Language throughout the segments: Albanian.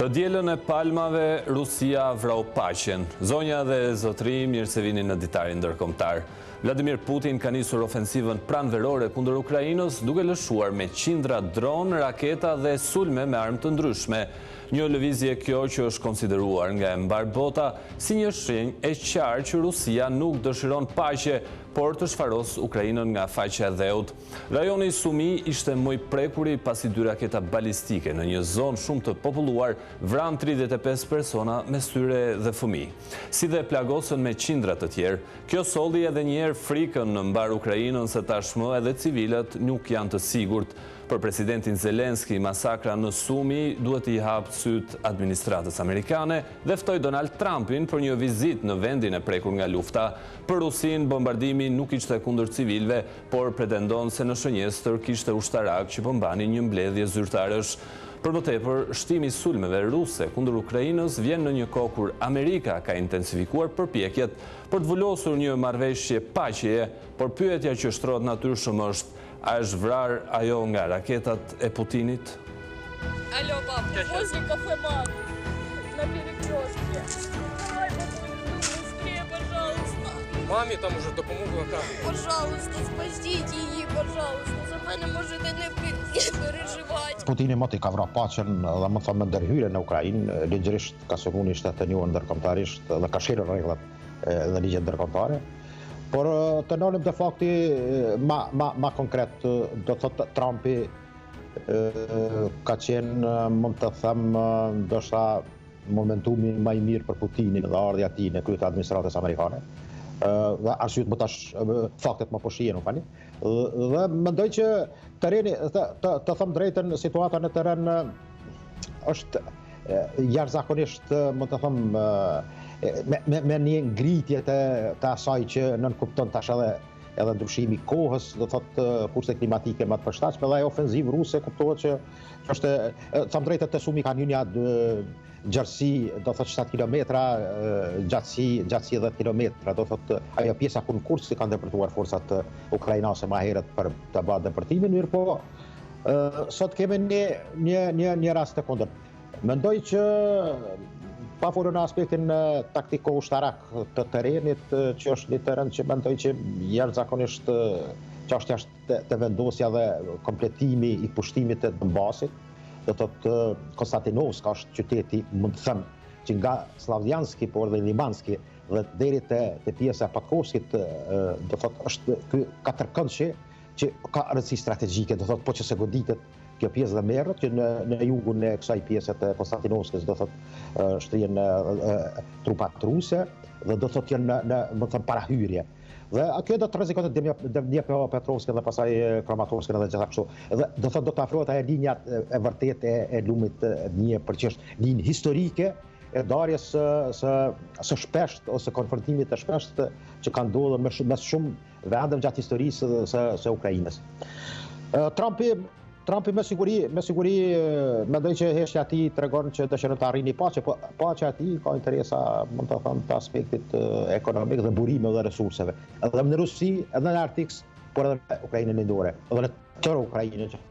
Të dielën e palmave, Rusia vrau paqen. Zonja dhe zotërinj, mirë se vini në ditarin ndërkombëtar. Vladimir Putin ka nisur ofensivën pranverore kundër Ukrainës, duke lëshuar me qindra dronë, raketa dhe sulme me armë të ndryshme. Një lëvizje kjo që është konsideruar nga e mbarë bota si një shenjë e qartë që Rusia nuk dëshiron paqe, por të shfarosë Ukrainën nga faqja e dheut. Rajoni Sumi ishte më i prekuri pasi dy raketa balistike në një zonë shumë të populluar vranë 35 persona mes tyre dhe fëmijë, si dhe plagosën me qindra të tjerë. Kjo solli edhe një herë frikën në mbarë Ukrainën se tashmë edhe civilët nuk janë të sigurt. Për presidentin Zelenski, masakra në Sumi duhet t'i hapë sytë administratës amerikane dhe ftoi Donald Trumpin për një vizitë në vendin e prekur nga lufta. Për Rusinë, bombardimi nuk ishte kundër civilëve, por pretendon se në shënjestër kishte ushtarakë që po mbanin një mbledhje zyrtarësh. Për më tepër, shtimi i sulmeve ruse kundër Ukrainës vjen në një kohë kur Amerika ka intensifikuar përpjekjet për të vulosur një marrëveshje paqeje, por pyetja që shtrohet natyrshëm është, a është vrarë ajo nga raketat e Putinit? Alo, bab, возле кафе Мак, на перекрестке. Давай, бабулю, ну быстрее, пожалуйста. Мамі там уже допомогу оказують. Пожалуйста, спасіть її, пожалуйста. За мене можете не переживати. Putini moti ka vra paqen dhe më thënë me ndërhyrje në Ukrainë, ligjërisht ka sulmu një shtet të njohur ndërkombëtarisht dhe ka shkelur rregullat dhe ligjet ndërkombëtare. Por të ndalim te fakti ma, ma, ma konkret, do të thotë Trumpi ka qenë, mund të them, ndoshta momentumi ma i mirë për Putinin dhe ardhja e tij në krye të administratës amerikane. Dhe arsyet më tash faktet më po shihen, më falni. Dhe mendoj që terreni, të, të, të them drejtën, situata në terren është jashtëzakonisht, mund të them, me, me, me një ngritje të, të asaj që nënkupton tash edhe edhe ndryshimi i kohës, do thotë kushte klimatike më të përshtatshme dhe ajo ofenzivë ruse kuptohet që është të them drejtën te Sumi kanë hyrë një gjerësi, do thotë 7 kilometra, gjatësi, gjatësi 10 kilometra, do thotë ajo pjesa ku në Kursk kanë depërtuar forcat ukrainase më herët për të bërë depërtimin, mirëpo sot kemi një një një një rast të kundërt. Mendoj që pa folur në aspektin taktiko-ushtarak të terrenit, që është një terren që mendoj që jashtëzakonisht që është jashtë të vendosja dhe kompletimi i pushtimit të Donbasit, do të thotë Konstantinovska është qyteti, mund të them, që nga Slavjanski, por dhe Limanski, dhe deri te, te pjesa e Patkovskit, do të thotë është ky katërkëndëshi që ka rëndësi strategjike, do thotë po që se goditet kjo pjesë dhe merret që në në jugun e kësaj pjese të Konstantinovskës do thotë shtrihen trupat ruse dhe do thotë janë në në më thënë parahyrje. Dhe kjo do të rrezikonte Dnjepropetrovskën dhe pastaj Kramatorskën edhe gjitha kështu. Dhe do thotë do të afrohet ajo linja e vërtetë e, e lumit Dnjepër që është linjë historike e ndarjes së së së shpesht ose konfrontimit të shpesht që ka ndodhur me shumë mes shumë vendeve gjatë historisë së së, së Ukrainës. Trumpi Trumpi me siguri, me siguri mendoj që heshtja e tij tregon që dëshiron të arrijë një paqe, po paqja e tij ka interesa, mund të them, të aspektit ekonomik dhe burimeve dhe resurseve. Edhe në Rusi, edhe në Arktik, por edhe në Ukrainën Lindore, edhe në tërë Ukrainën që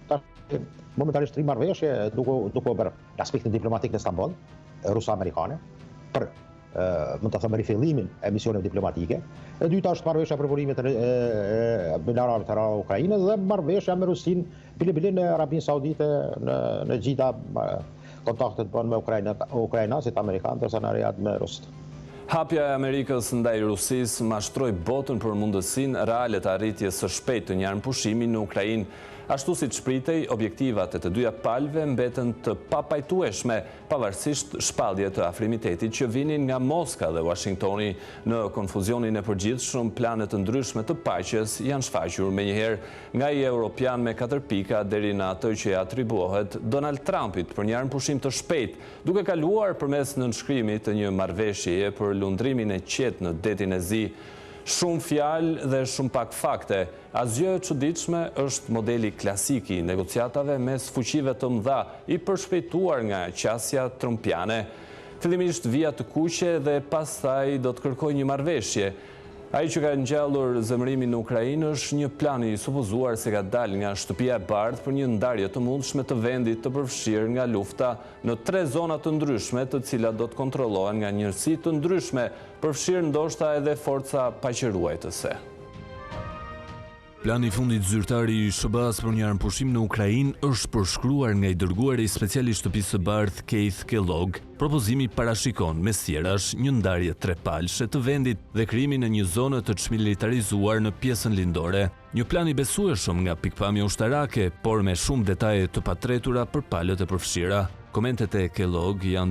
tash momentalisht tri marrëveshje duke duke u bërë në aspektin diplomatik në Stamboll, ruso-amerikane, për mund të them rifillimin e misioneve diplomatike. E dyta është marrëveshja për burimet e mineraleve të rënda Ukrainës dhe marrëveshja me Rusinë, bile bile në Arabinë Saudite, në në Xhida kontaktet bën me Ukrainë, ukrainasit, amerikanët, ndërsa në Riad me rusët. Hapja e Amerikës ndaj Rusisë mashtroi botën për mundësinë reale të arritjes së shpejtë të një armëpushimi në Ukrainë. Ashtu siç pritej, objektivat e të dyja palëve mbetën të papajtueshme, pavarësisht shpallje të afrimitetit që vinin nga Moska dhe Uashingtoni. Në konfuzionin e përgjithshëm, plane të ndryshme të paqes janë shfaqur menjëherë, nga ai europian me katër pika deri në atë që i atribuohet Donald Trumpit për një armëpushim të shpejtë, duke kaluar përmes nënshkrimit të një marrëveshjeje për lundrimin e qetë në Detin e Zi. Shumë fjalë dhe shumë pak fakte. Asgjë e çuditshme është modeli klasik i negociatave mes fuqive të mëdha, i përshpejtuar nga qasja trumpiane. Fillimisht vija të kuqe dhe pastaj do të kërkojë një marrëveshje. Ai që ka ngjallur zemërimin në Ukrainë është një plan i supozuar se ka dalë nga Shtëpia e Bardhë për një ndarje të mundshme të vendit të përfshirë nga lufta në tre zona të ndryshme të cilat do të kontrollohen nga njësi të ndryshme, përfshirë ndoshta edhe forca paqeruajtëse. Plani i fundit zyrtar i SHBA-së për një armëpushim në Ukrainë është përshkruar nga i dërguari special i Shtëpisë së Bardhë Keith Kellogg. Propozimi parashikon, mes tjerash, një ndarje trepalëshe të vendit dhe krijimin e një zone të çmilitarizuar në pjesën lindore. Një plan i besueshëm nga pikëpamja ushtarake, por me shumë detaje të patretura për palët e përfshira. Komentet e Kellogg janë.